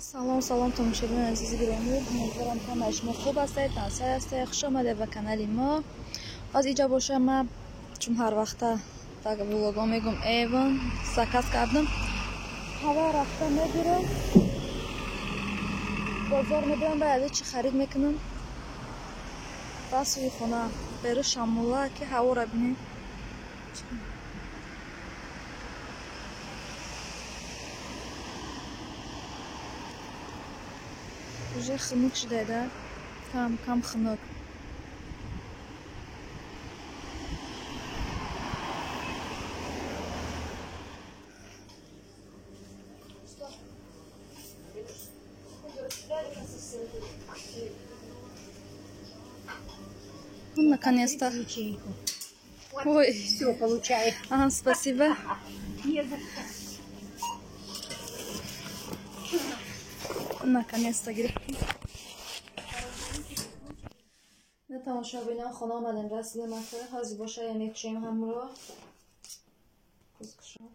Салом, салом, тамошобинони азизи гиромӣ. Умедворам, ҳамаи шумо хуб ҳастед, тансиҳат ҳастед. Хуш омадед ба канали мо. Боз иҷа боша, ма чун ҳар вақта дар влого мегум, Эвон заказ кардам. Ҳава рафта мебирам. Бозор мебирам, ба яде чӣ харид мекунам. Ба сӯи хона. Беру шамола, ки ҳавора бинед. Уже хунук шуда, да? Кам кам хунук. Ну, наконец-то. Ой, все получает. Ага, спасибо. Не за что. Наконец-то гирифтем. На тамошобинон, хона омадем, расидем. Ака ҳозир боша, я мекушем ҳамро. Кузкушам.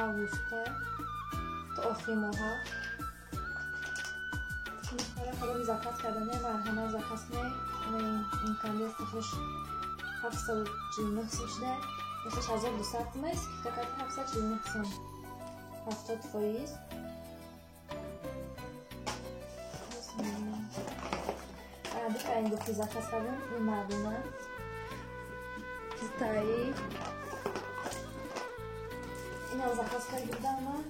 Августа то охири моҳа. Худоми заказ кардане, марҳамат заказ не. Ин кондиц 749 сом шуда. Яхеш 1200 сом, скидка карда 749 сом. 70%. Дика ин духти заказ кардам, ин мардуна. Китаи. Инам заказ карда будам ман.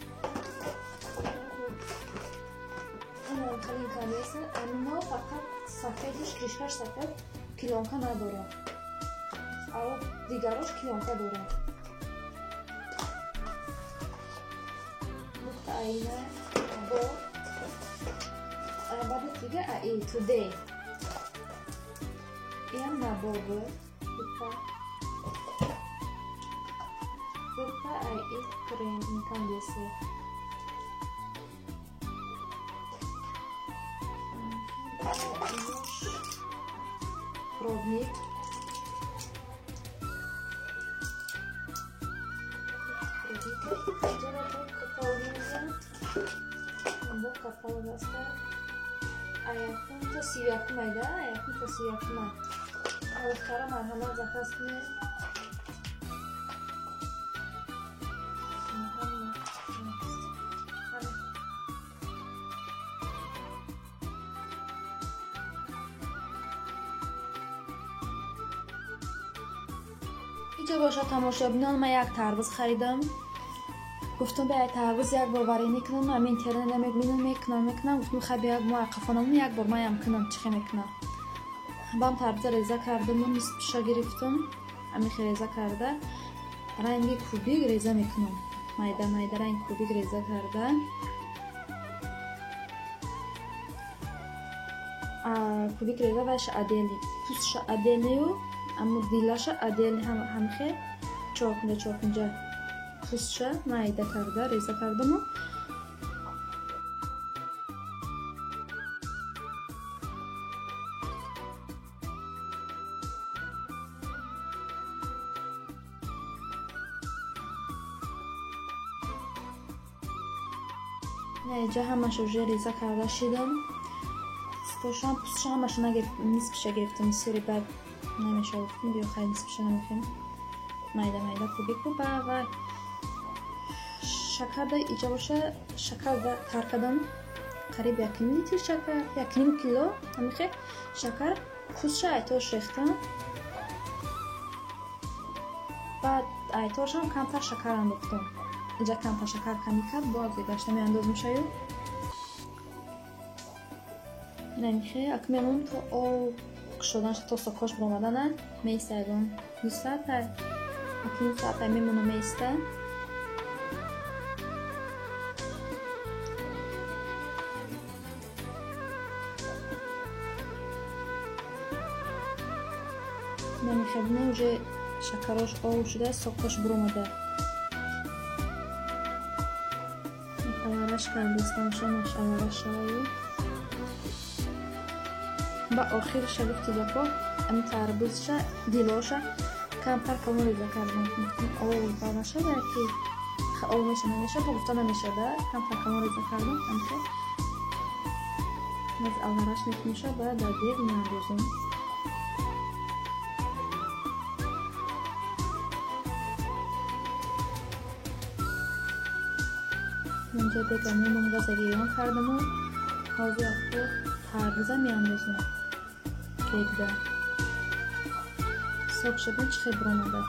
Инам хеле кондиц, амино фақат сафедиш, кришкаш сафед, клёнка надорад. А дигарош клёнка дорад. Духта айна бо баъд дига аи today. Инам набор буд. Духта аи крем инкандесе. Пробник. Аякум то 31 айда, аякум то 31. Алхара марҳамат заказ кунед. Иҷо бошад, тамошобинон, ман як тарбуз харидам. Гуфтам, ба як тарбуз як бор варенӣ кунам, ам интернет намебинам, мекунам, мекунам. Гуфтам, хай як мо қафонам як бор маям кунам, чӣ хе мекунам. Бам тарбуза реза кардам, нисфша гирифтам. Ами реза карда, ранги кубик реза мекунам. Майда майда ранги кубик реза карда. Кубик реза вайша адели, пустша аделию, аммо дилаша адели ҳамхе чоркунҷа чоркунҷа пустша майда карда реза кардаму. Инҷа ҳамаша уже реза карда шидам. Пустошам, пустша ҳамаша нисфша гирифтам, бисёри бад намеша гуфтам, биё хай нисфша намехем. Майда майда кубик ва шакарда иҷа боша шакарда тар кардам. Қариб 1,5 литр шакар, 1,5 кило ҳамихе шакар пустша айтош рехтам. Баъд айтошам камтар шакар андохтам. Инҷа камтар шакар камӣ кард, боз гашта меандозм шаю. Намихе, ак мемон то об кушоданша, то сокош баромадана меистаядон. 2 соата, ак 2 соата мемона меиста. Намихе, бина уже шакарош об шуда, сокош баромада. Алараш кардистам, шамаш алараш шаваю. Ба охирша гуфти гапо, ами тарбузша, дилоша камтар калон реза кардам. Об бар нашава, ки об меша намеша, бо гуфта намешада, камтар калон реза кардам, амхе. Аз алараш мекунша, ба дар дег меандозам. Инҷа дега мемон газа гирён кардаму ҳозир афто тарбуза меандозам. Дегда. Сок шуда чӣ хел баромада.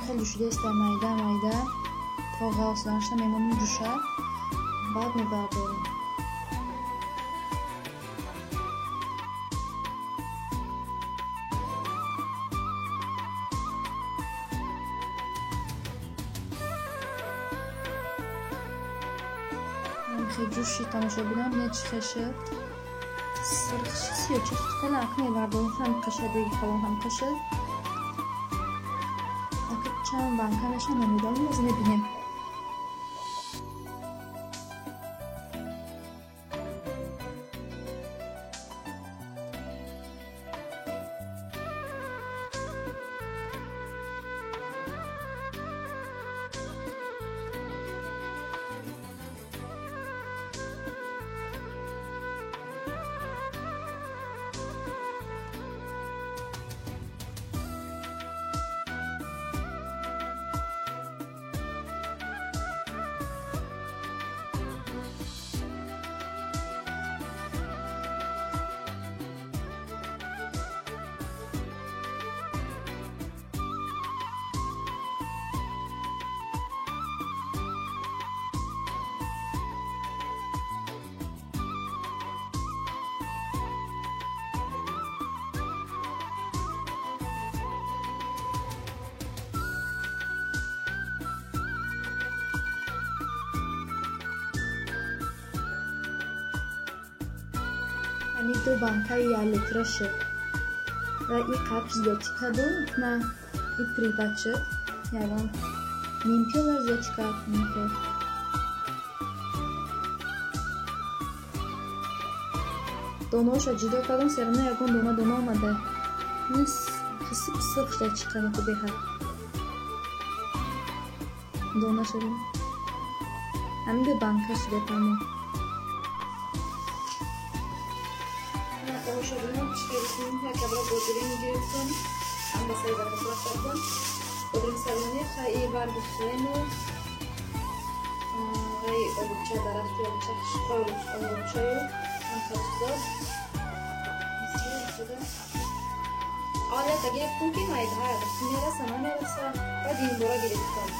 Хеле ҷӯшидаест, майда майда то ғафс нашуда мемонем ҷӯша, баъд мебардорем. Хеле ҷӯши тамошобинон, бинед чӣ хел шуд. Сирх сиё чӣ хеле ак мебардорем, ҳам қаша деги калон ҳам қаша. Чанд банка меша намедонам, боз мебинем. Ами ду банкаи 1 литра шуд ва и қаб зиёдтӣ карду, на и прибад шуд, ягон ним пиёла зиёдтӣ кард. Донаошо ҷудо кардам, серона ягон дона дона омада. Хисиб сирх шуда чиқана ку беҳад. Дона шуда. Ҳамин ду банка шуда тамом. Тамошобинон, чӣ гирифтем? Як абра бодиринг гирифтем. Сари заказ рафта будам. Бодринг сабзини, хай барги хрену, вай олуча, дарахти олуча, хишқои олучаю, ҳамхел чизо. Аввал якта гирифтум, ки майдаҳая мераса, намераса, баъд ин бора гирифтам.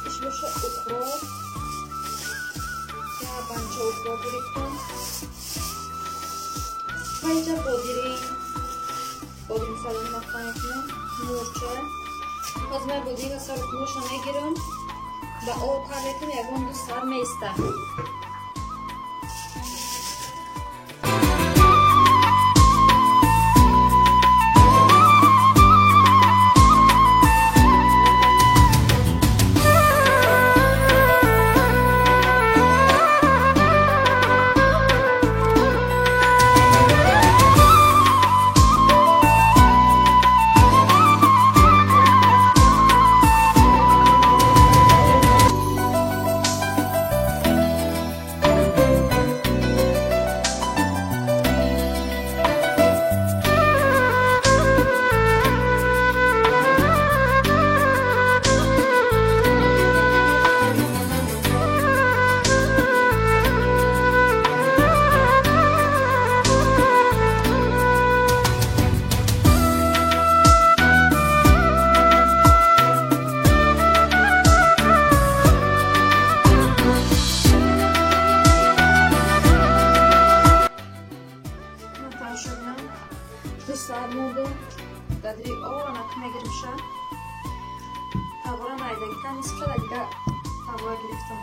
Иш боша укроп, я банча укроп гирифтам. Ва инҷа бодиринг, бодиринг сабзини мафта мекунам, мурча. Ҳозир ман бодиринга сару кунуша мегирам, ба об тар мекунам, ягон ду сар меиста. Тавора майдагита нисф шуда, дига тавора гирифтам.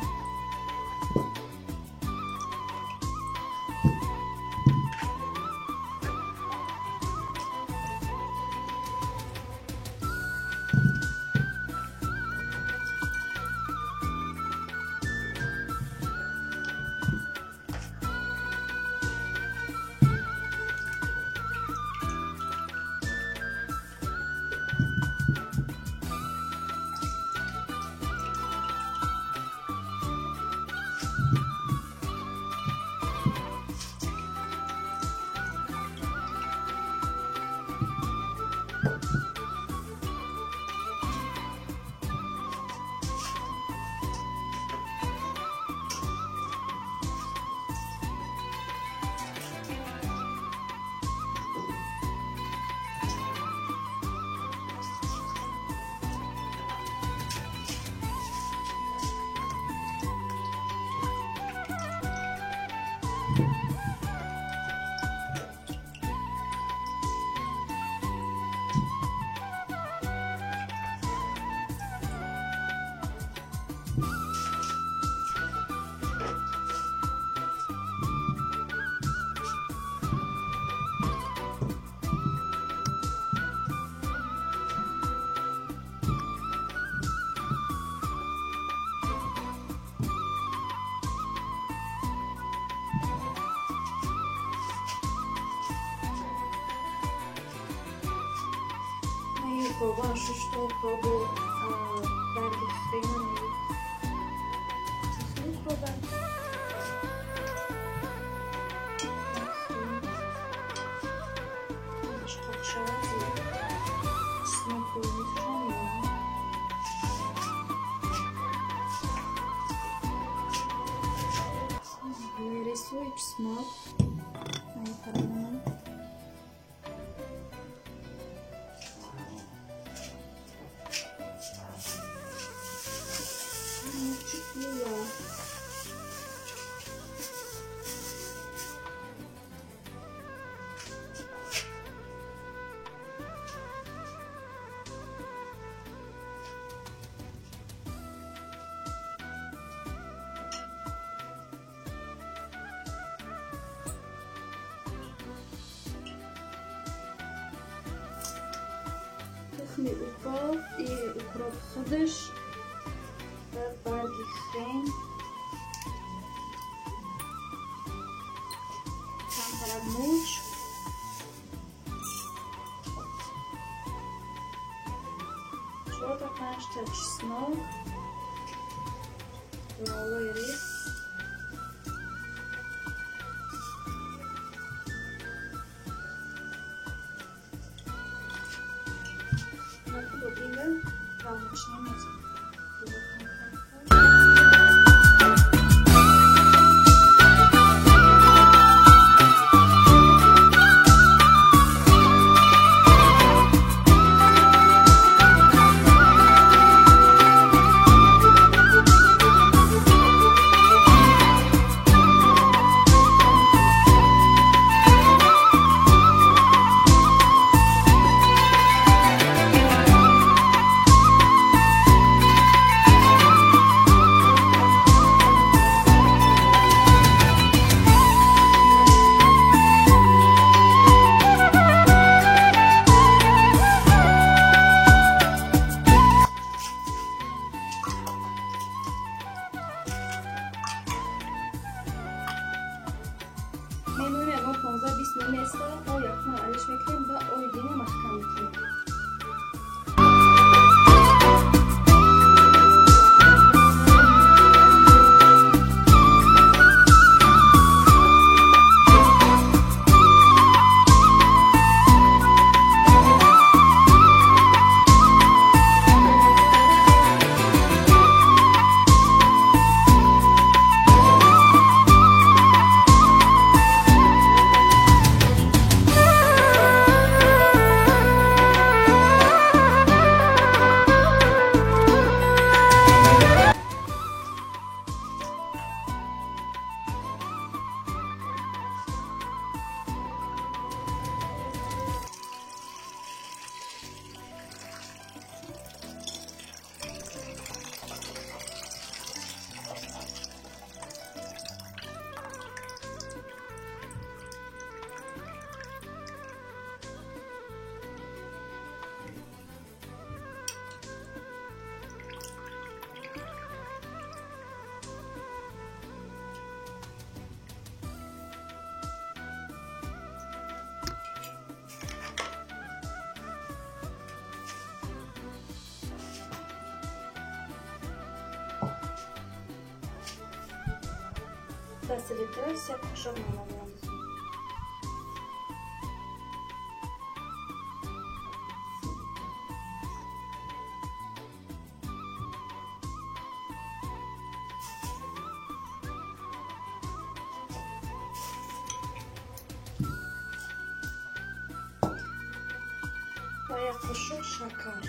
Укробан шушта, укробу барги хрена укроба. Рисую чеснок. Тухми укроп и укроп худаш ва барги хрен, камтарак мурч, чорта панҷта чеснок, лолои рис. Ис наместа, о якум алиш мекунем ва ои дина маҳкам мекунем. Селитры як қошуқ намак меандозем. Ва як қошуқ шакар.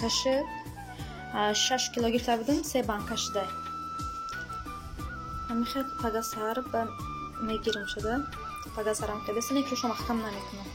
Банка шуд. 6 кило гирифта будам, се банка шуда. Ҳамихел пага саҳар ба мегирим шуда. Пага сарам кадеса, не, шумо маҳкам намекунам.